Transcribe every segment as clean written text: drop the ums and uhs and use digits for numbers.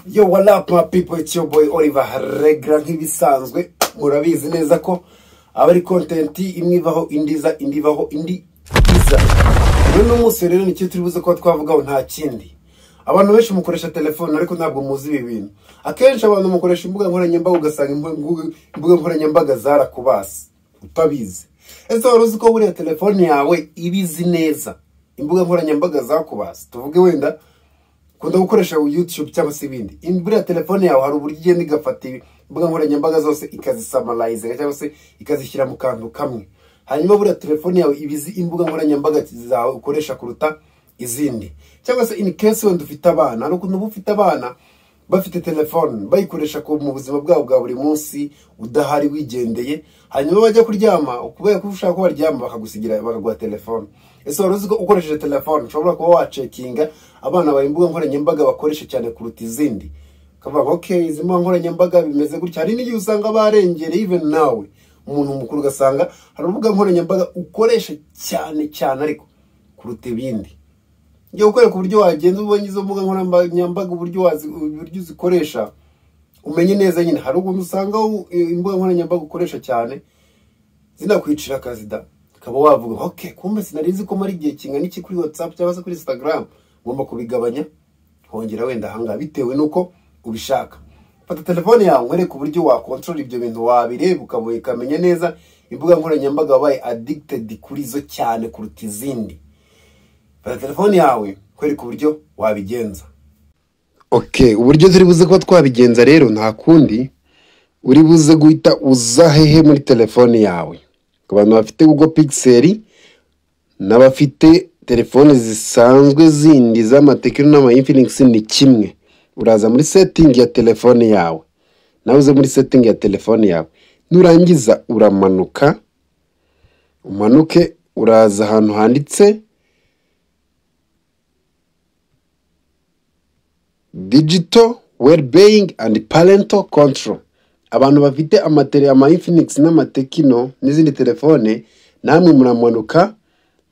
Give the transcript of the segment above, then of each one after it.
Yo, what up my people, it's your boy Oliver Regra. Nk'ibisanzwe murabizi neza ko aba ari content imwe ivaho indi iza, indi ivaho indi iza. Uno munsi rero nicyo turi buze kuba twavugaho, nta kindi. Abantu benshi mukoresha telefone ariko ntabwo muzi ibi bintu. Akenshi abantu mukoresha imbuga nkoranyambaga, ugasanga imbuga nkoranyambaga zarakubase utabizi. Ese wari uzi ko buriya telefone yawe ibizi neza imbuga nkoranyambaga zakubase? Tuvuge wenda ukunda gukoresha YouTube cyangwa se ibindi, buriya telefone yawe hari uburyo igenda igafata imbuga nkoranyambaga zose ikazisummarize cyangwa se ikazishyira mu kantu kamwe. Hanyuma buriya telefone yawe ibizi imbuga nkoranyambaga zawe ukoresha kuruta izindi. Cyangwa se in case wenda ufite abana, hari ukuntu uba ufite abana bafite telefone bayikoresha mu buzima bwabo bwa buri munsi, udahari wigendeye, hanyuma bajya kuryama, kubera ko ushaka ko baryama bakagusigira bakaguha telefone. Ese wari uzi ko ukoresheje telefone ushobora kuba wacheckinga abana bawe imbuga nkoranyambaga bakoresha cyane kuruta izindi? Ukavuga okay, izi mbuga nkoranyambaga bimeze gutya. Hari n'igihe usanga barengereye, even nawe umuntu mukuru ugasanga hari urubuga nkoranyambaga ukoresha cyane cyane ariko kuruta ibindi. Ngiye kukwereka uburyo wagenza ubonye izo mbuga nkoranyambaga, uburyo uzikoresha umenye neza nyine. Hari ukuntu usanga imbuga nkoranyambaga ukoresha cyane zinakwicira akazi da, ukaba wavuga okay, kumbe sinari nzi ko mara igihe kingana iki kuri WhatsApp cyangwa se kuri Instagram, ngomba kubigabanya nkongera wenda ahangaha bitewe nuko ubishaka. Fata telefone yawe nkwereke uburyo wakontorora ibyo bintu, wabireba ukamenya neza imbuga nkoranyambaga wabaye addicted kuri zo cyane kuruta izindi. Fata telefone yawe kwereka uburyo wabigenza. Okay, uburyo turi buze kuba twabigenza rero nta kundi, uri buze guhita uza hehe muri telefone yawe. Ku bantu bafite Google Pixel n'abafite telefone zisanzwe zindi z'amaTecno n'ama Infinix ni kimwe. Uraza muri setting ya telefone yawe, nawe uze muri setting ya telefone yawe, nurangiza uramanuka, umanuke uraza ahantu handitse Digital Wellbeing and Parental Control. Abantu bafite ama Infinix n'amaTecno n'izindi telefone, namwe muramanuka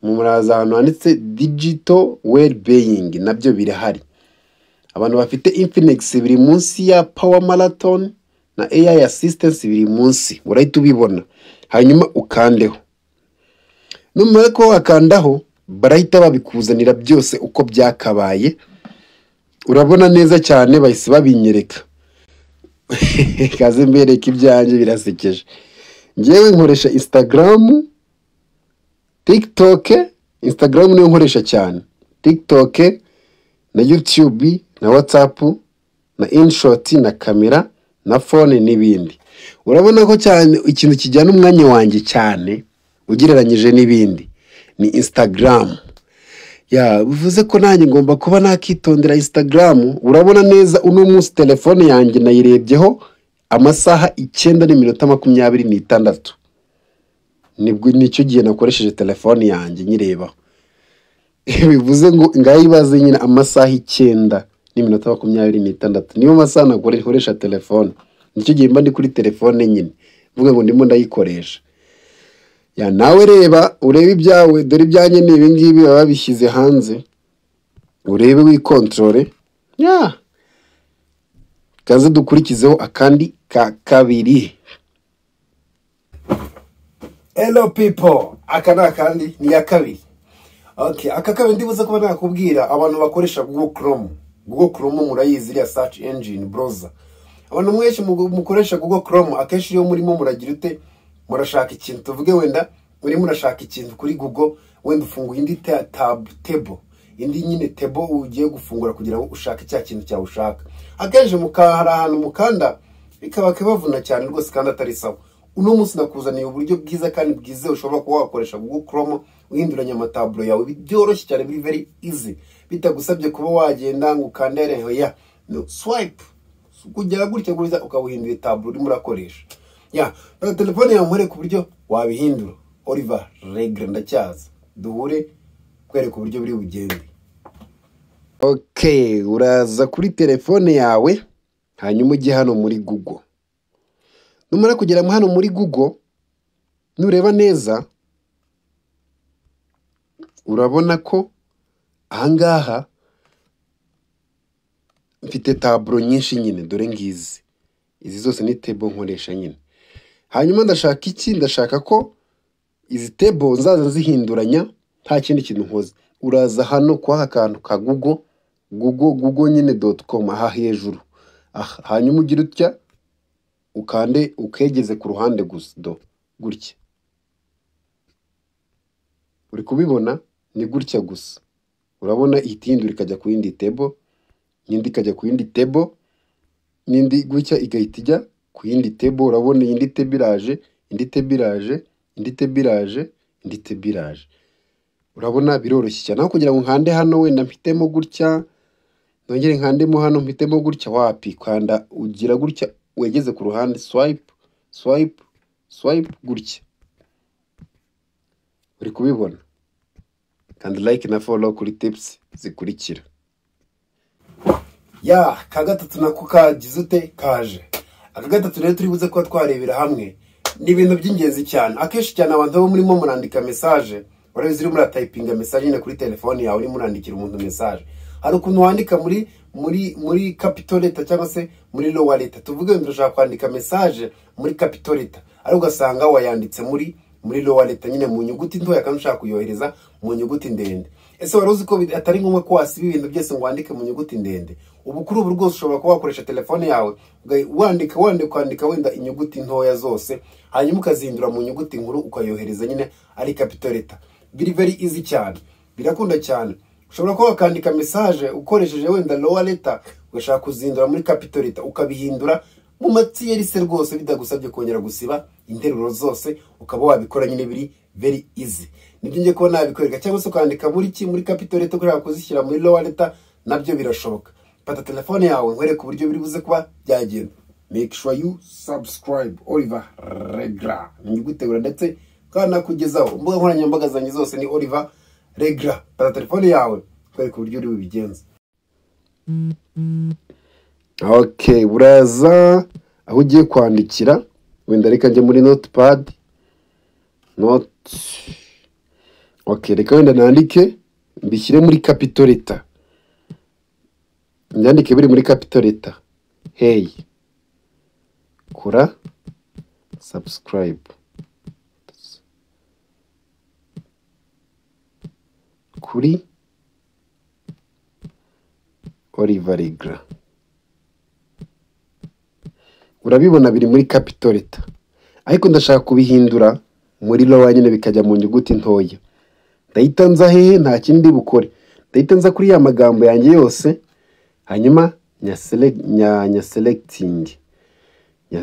muraza ahantu handitse Digital Wellbeing, nabyo birahari. Abantu bafite Infinix biri munsi ya Power Marathon na AI Assistance biri munsi, urahita ubibona hanyuma ukandeho. Numara ko wakandaho barahita babikuzanira byose uko byakabaye. Urabona neza cyane bahise babinyereka. Kaze mbereka ibyanjye birasekeje. Njyewe nkoresha Instagram, TikTok. Instagram niyo nkoresha cyane, TikTok na YouTube na WhatsApp na InShot na kamera na phone n'ibindi. Urabona ko cyane ikintu kijyana umwanya wanjye cyane ugereranyije n'ibindi ni Instagram. Ya, bivuze ko nanjye ngomba kuba nakitondera Instagram. Urabona neza uno munsi telefone yanjye nayirebyeho amasaha 9:26. Nibwo nicyo gihe nakoresheje telefone yanjye nyirebaho. Bivuze ngo ngayibaze nyine amasaha 9:26 niyo masaha nakoresha telefone. Nicyo gihe mba ndi kuri telefone nyine, mvuga ngo ndimo ndayikoresha. Ya, nawe reba urebe ibyawe, dore ibyanjye ni ibi ngibi baba babishyize hanze, urebe wikontorore. Ya, kaze dukurikizeho akandi ka kabiri. Hello people, aka ni akandi ni ya kabiri. Okay, aka kabiri ndibuze kuba nakubwira abantu bakoresha Google Chrome. Google Chrome murayizi, iriya search engine browser. Abantu mwese mukoresha Google Chrome, akenshi iyo murimo muragira ute, murashaka ikintu, tuvuge wenda urimo urashaka ikintu kuri Google, wenda ufunguye indi tab table, indi nyine table ugiye gufungura kugira ngo ushake cya kintu cyawe ushaka. Akenshi hari ahantu mukanda bikaba kibavuna cyane rwose kandi atari sawa. Uno munsi nakuzaniye uburyo bwiza kandi bwizewe ushobora kuba wakoresha Google Chrome uhinduranya amatablo yawe byoroshye cyane, biri very easy, bitagusabye kuba wagenda ngo ukande ya no swipe kugera gutya gutya ukawuhindura tablo urimo urakoresha. Ya, na telefone yawe nkwereke uburyo wabihindura. Oliver Regra ndacyaza, duhure kwereka uburyo buri bugende. Okay, uraza kuri telefone yawe hanyuma ujye hano muri Google. Numara kugera hano muri Google, nureba neza urabona ko ahangaha Mfite taburo nyinshi nyine, dore ngizi. Izi zose ni table nkoresha nyine. Hanyuma ndashaka iki? Ndashaka ko izi table nzaza nzihinduranya nta kindi kintu nkoze. Uraza hano kwa aka kantu ka Google, Google, Google nyine .com aha hejuru. Aha, hanyuma ugira utya ukande ukegeze ku ruhande gusa do gutya. Uri kubibona? Ni gutya gusa. Urabona ihita ihindura ikajya ku yindi table, n'indi ikajya ku yindi table, n'indi gutya igahita ijya ku yindi table. Urabona indi table iraje, indi table iraje, indi table iraje, indi table iraje. Urabona biroroshye cyane. Aho kugira ngo nkande hano wenda mpitemo gutya, nongere nkandemo hano mpitemo gutya, wapi, kanda ugira gutya wegeze ku ruhande, swipe, swipe, swipe gutya. Uri kubibona? Kanda like na follow kuri tips zikurikira. Ya ka gatatu nako kagize ute? Kaje. Aka gatatu rero turi buze kuba twarebera hamwe ni ibintu by'ingenzi cyane. Akenshi cyane abantu bo murimo murandika message, urabizi urimo uratayipinga message nyine kuri telefone yawe, urimo urandikira umuntu message. Hari ukuntu wandika muri capital letter cyangwa se muri lower letter. Tuvuge ngo urashaka kwandika message muri capital letter, ariko ugasanga wayanditse muri lower letter nyine mu nyuguti ntoya, kandi ushaka kuyohereza mu nyuguti ndende. Ese wari uzi ko atari ngombwa ko wasiba ibintu byose ngo wandike mu nyuguti ndende? Ubu kuri ubu rwose ushobora kuba wakoresha telefone yawe wandika wandika kwandika wenda inyuguti ntoya zose, hanyuma ukazihindura mu nyuguti nkuru ukayohereza nyine ari capital letter. Biri very easy cyane, birakunda cyane. Ushobora kuba wakandika message ukoresheje wenda lower letter, ugashaka kuzihindura muri capital letter, ukabihindura mu matiyeri se rwose bitagusabye kongera gusiba interuro zose, ukaba wabikora nyine biri very easy. Nibyo ngiye kuba nabikwereka. Cyangwa se ukandika muri ki muri capital letter ushaka kuzishyira muri lower letter, nabyo birashoboka. Fata telefone yawe nkwereke uburyo biri buze kuba byagenda. Make sure you subscribe. Oliver Regra nigutegura ndetse kanakugezaho imbuga nkoranyambaga zanjye zose ni Oliver Regra. Fata telefone yawe nkwereke uburyo uri bubigenze. Okay, uraza aho ugiye kwandikira, wenda reka njye muri notepad, note. Okay, reka wenda nandike mbishyire muri capital letter, mbyandike biri muri capital letter. Hey, kora subscribe kuri Oliver Regra. Urabibona biri muri capital letter, ariko ndashaka kubihindura muri lower nyine bikajya mu nyuguti ntoya. Ndahita nza hehe? Nta kindi bukore, ndahita nza kuri ya magambo yanjye yose, hanyuma nya selecting.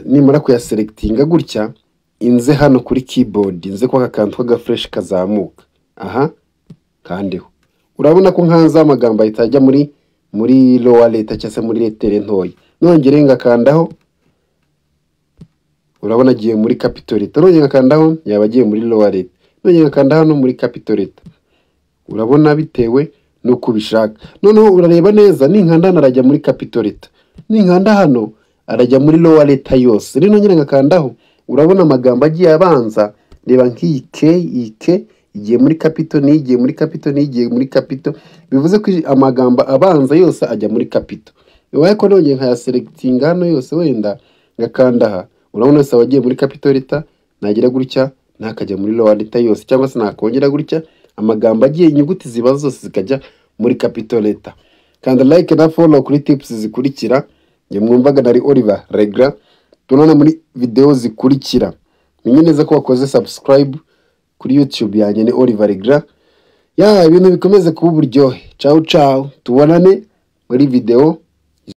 Nimara kuyaselectinga gutya, inze hano kuri keyboard, inze kwa akantu k'aga fresh kazamuka aha kandiho. Urabona ko nkanza amagambo ahita ajya muri lower letter cyangwa se muri letter ntoya. Nongere ngakandaho, urabona agiye muri capital letter. Nongere ngakandaho, yaba agiye muri lower letter. Nongere ngakanda hano muri capital letter. Urabona bitewe nuko ubishaka. Noneho urareba neza, ninkanda hano arajya muri capital letter, ninkanda hano arajya muri lower letter yose. Rero nongere ngakandaho, urabona amagambo agiye abanza. Reba nk'iyi K, iyi K igiye muri capital, n'iyi igiye muri capital, n'iyi igiye muri capital. Bivuze ko amagambo abanza yose ajya muri capital. Bibaye ko nongeye nkayaselectinga hano yose, wenda ngakanda aha, urabona yose aba agiye muri capital letter. Nagira gutya ntakajya muri lower letter yose, cyangwa se nakongera gutya amagambo agiye inyuguti ziba zose zikajya muri capital letter. Kanda like na follow kuri tips zikurikira. Njye mwumvaga nari Oliver Regra. Tubonane muri video zikurikira. Menye neza ko wakoze subscribe kuri YouTube yanjye ni Oliver Regra. Ya ibintu bikomeze kuba uburyohe. Ciao ciao, tubonane muri video.